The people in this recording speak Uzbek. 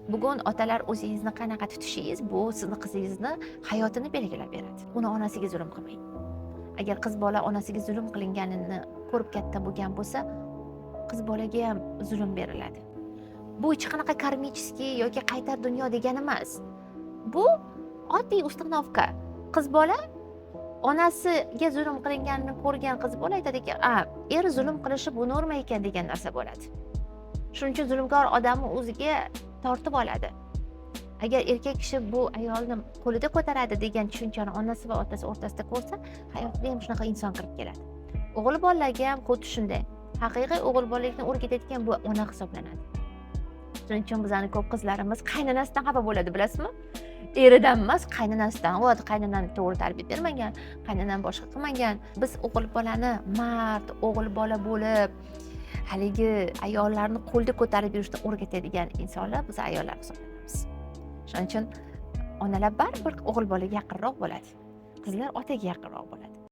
Bugun otalar, o'zingizni qanaqa tutishingiz, bu sizni qizingizni hayotini belgilab beradi. Uni onasiga zulm qilmang. Agar qiz bola onasiga zulm qilinganini ko'rib katta bo'lgan bo'lsa, qiz bolaga ham zulm beriladi. Bu hech qanaqa кармический yoki qaytar dunyo degani emas, bu oddiy установка. Qiz bola onasiga zulm qilinganini ko'rgan qiz bola aytadiki, a, er zulm qilishi bu norma ekan degan narsa bo'ladi. Shuning uchun zulmkor odamni o'ziga tortib oladi. Agar erkak kishi bu ayolni qo'lida ko'taradi degan tushunchani onasi va otasi o'rtasida ko'rsa, hayotida ham shunaqa inson kirib keladi. O'g'il bolalarga ham xuddi shunday. Haqiqiy o'g'il bolalikni o'rgatayotgan bu ona hisoblanadi. Shuning uchun bizani ko'p qizlarimiz qaynonasidan xafa bo'ladi, bilasizmi? Eridan emas, qaynonasidan. Voy, qaynonam to'g'ri tarbiya bermagan, qaynonam boshqa qilmagan. Biz o'g'il bolani mard o'g'il bola bo'lib, haligi ayollarni qo'lda ko'tarib yurishni o'rgatadigan insonlar biz ayollar hisoblanamiz. Shuning uchun onalar baribir o'g'il bolaga yaqinroq bo'ladi, qizlar otaga yaqinroq bo'ladi.